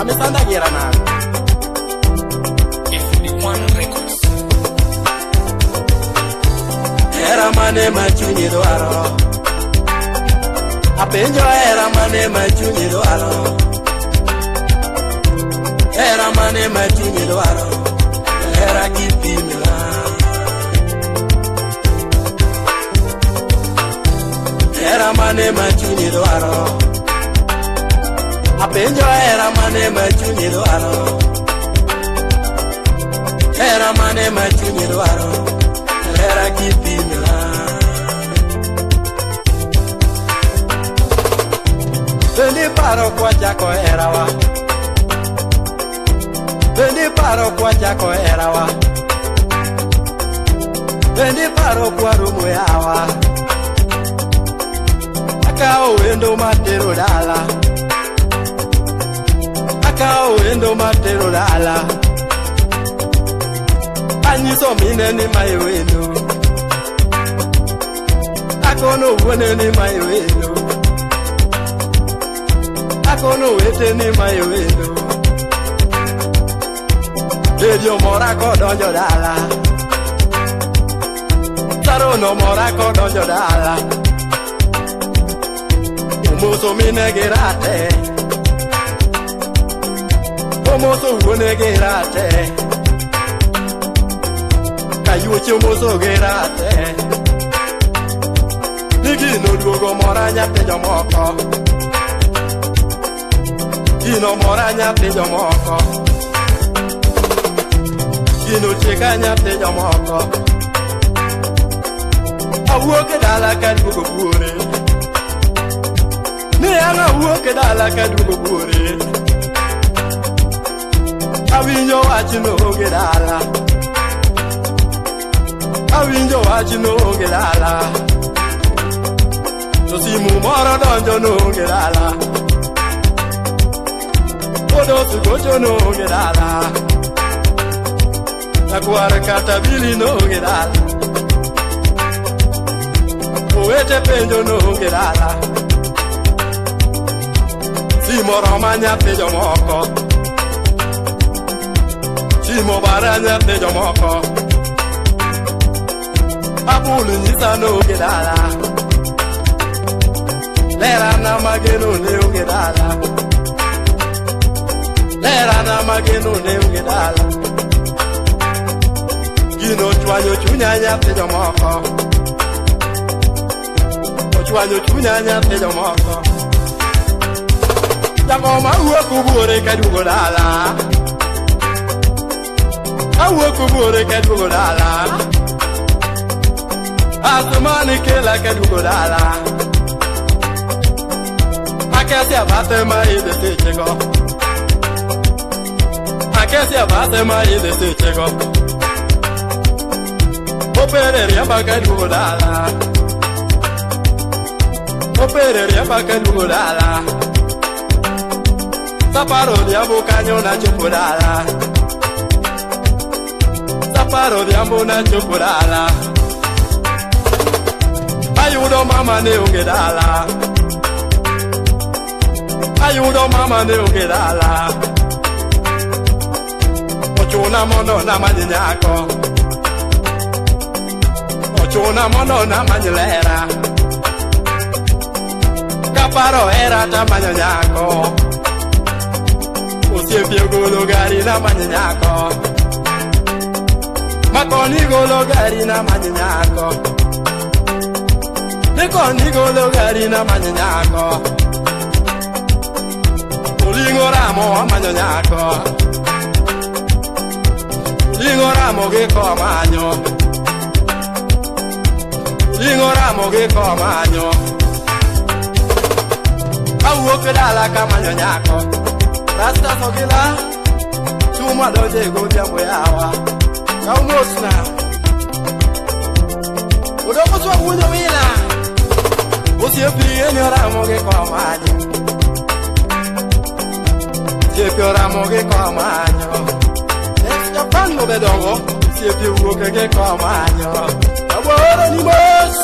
Mami sanda gira na. FD1 Records. Hera mane ma chunyi dwaro. Apenjo hera mane ma chunyi dwaro. Hera mane ma chunyi dwaro. Hera kipimna. Hera mane ma chunyi dwaro. Apenjo hera mane ma chunyi dwaro. Hera mane ma chunyi dwaro. Hera kipimna. Bendi paro kwa chako herawa. Bendi paro kwa chako herawa. Bendi paro kwa rumo yawa. Akawo wendo matero dala. Akawo wendo matero dala. Anyiso mine ni mai wendo. Akono wuone ni mai wendo. Akono wete ni mai wendo. Dedio mora kodonjo dala. Sarono mora kodonjo dala. Omoso mine girate. Omoso wuone girate. Kayuoche omoso girate. Gino duogo mora nyathi jomoko. Gino mora nyathi jomoko. Gino chika nyathi jomoko. Awuok e dala kaduogo buore. Ni an awuok e dala kaduogo buore. Awinjo wach noonge dala. Awinjo wach noonge dala. To simu moro donjo noonge dala. Odosu gocho noonge dala. Takwar kata bili noonge dala. Owete penjo noonge dala. Simo roma nyathi jomoko. Simo bara nyathi jomoko. Abulu nyisa noonge dala. Lera na mageno ne onge dala. Lera na mageno ne onge dala. Gino chwanyo chunya nyathi jomoko. Ochwanyo chunya nyathi jomoko. Jangoma wuok buore kaduogo dala. Awuok buore kaduogo dala. Asumani kela kaduogo dala. Akesi abate ma ide sechego. Akesi abate ma ide sechego. Opere riamba kaduogo dala. Opere riamba kaduogo dala. Saparo riambo kanyo na chopo dala. Saparo riambo na chopo dala. Ayudo mama ne onge dala. Ayudo mama ne onge dala. Ochuna mondo namany nyako. Ochuna mondo namany lera. Kaparo hera tamanyo nyako. Osiepe ogolo gari namany nyako. Makoni golo gari namany nyako. Nikoni golo gari namany nyako. Olingo ramo amanyo nyako. Olingo ramo gi komanyo. Olingo ramo gi komanyo. Awuok e dala kamanyo nyako. Rasta sogila. Chuma donje godhiambo yawa. Kaw mosna. Odoko swa wuonyo wila. Osiepi en oramo gi komanyo. Osiepe oramo gi komanyo. Japan bedongo. Osiepe wuok gi komanyo. Awuoro ni mos.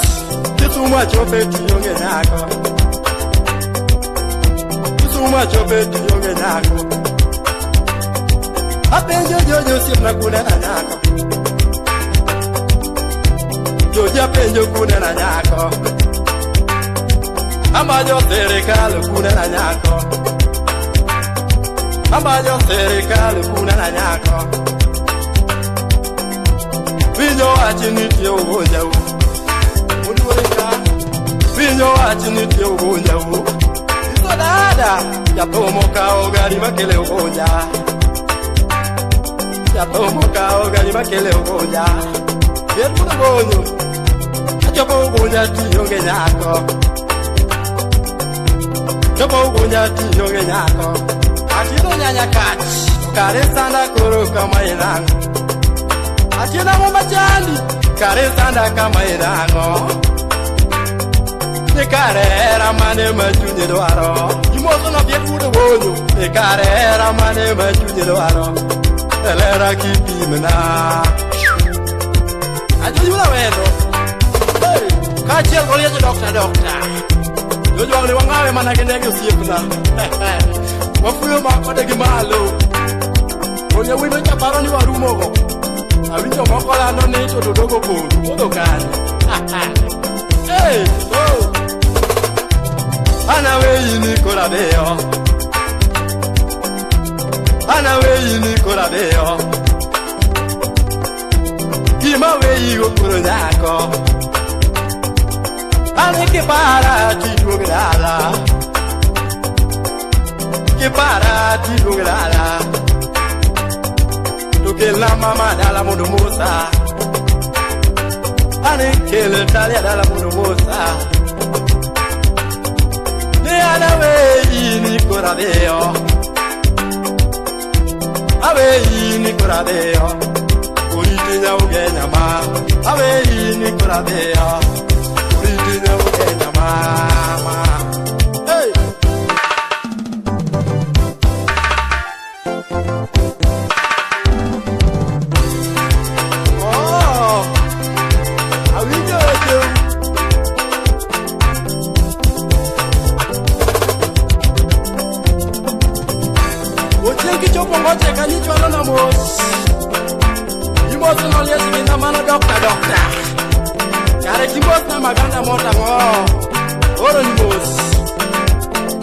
Kisumu achope tionge nyako. Kisumu achope tionge nyako. Apenjo jojo osiepna kune na nyako. Jojo apenjo kune na nyako. Amajo sirikal kune na nyako. Amajo sirikal kune na nyako. Winjo wach nitie ugonjau. Oluorika. Winjo wach nitie ugonjau. Iso dada jathomo kawo gari makele ugonja. Jathomo kawo gari makele ugonja. Ber mondo bonyo. Achopo ugonja tionge nyako. Chopo ugonja tionge nyako. Atieno nyanya kach. Kare sanda koro kama inang'o. Atieno ang'o machandi. Kare sanda kama inang'o. Ni kare hera mane ma chunyi dwaro. Imoso na biet wuod bonyo. Ni kare hera mane ma chunyi dwaro. Elera kipimna. Ajoyula wendo. Hey, kaachiel goliech dokta dokta. Jojwang' ni wang'awe mana gi ndege osiepna. Wafuyo ma kode gi malo. Onye wino cha paro ni warumogo. Awinjo moko lando ni to dodogo podho. Podho kanye? Hey, oh. Ana weyi ni korabeyo. Ana weyi ni korabeyo. Gima weyi go koro nyako. Ane kipara tiduog dala. Kipara tiduog dala. To kelna mama dala mondo mosa. Ane kel talia dala mondo mosa. Ne ana weyi ni korabeyo. Aweyi ni korabeyo. Oriti nyauge nyama. Aweyi ni korabeyo. Oriti nyauge nyama. Hey! Oh! Awinjo weche. Ochieng' kichopo ngoche kanyo ichwalo na mos. Imoso noliech gi namano dokta dokta. Kare kimos na maganda motang'o. Oro ni mos.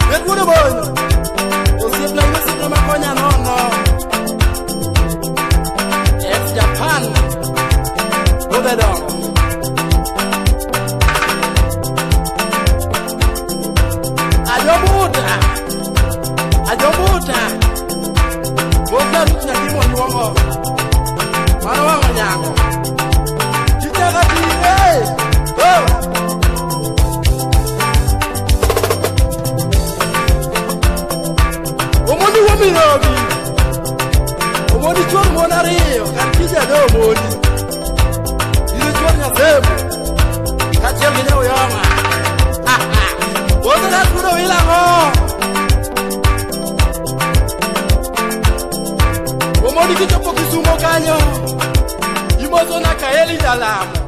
Bet wuod Obonyo. Osiepna in osiepna makonya nono. Ex Japan. Odhe dongo. Ajobuta. Ajobuta. Mos aruch nyathi monyuomo. Mano wang' onyango. Kichaka tinde. Oh! Omondi wuo Mirobi. Omondi chuor mon ariyo kar tija do Omondi. In chuor Nyasemo. Kaachiel gi Nyauyoma. Wuod Ratudo wilang'o. Omondi kichopo Kisumo kanyo. Imoso nyaka Eli Jalamo.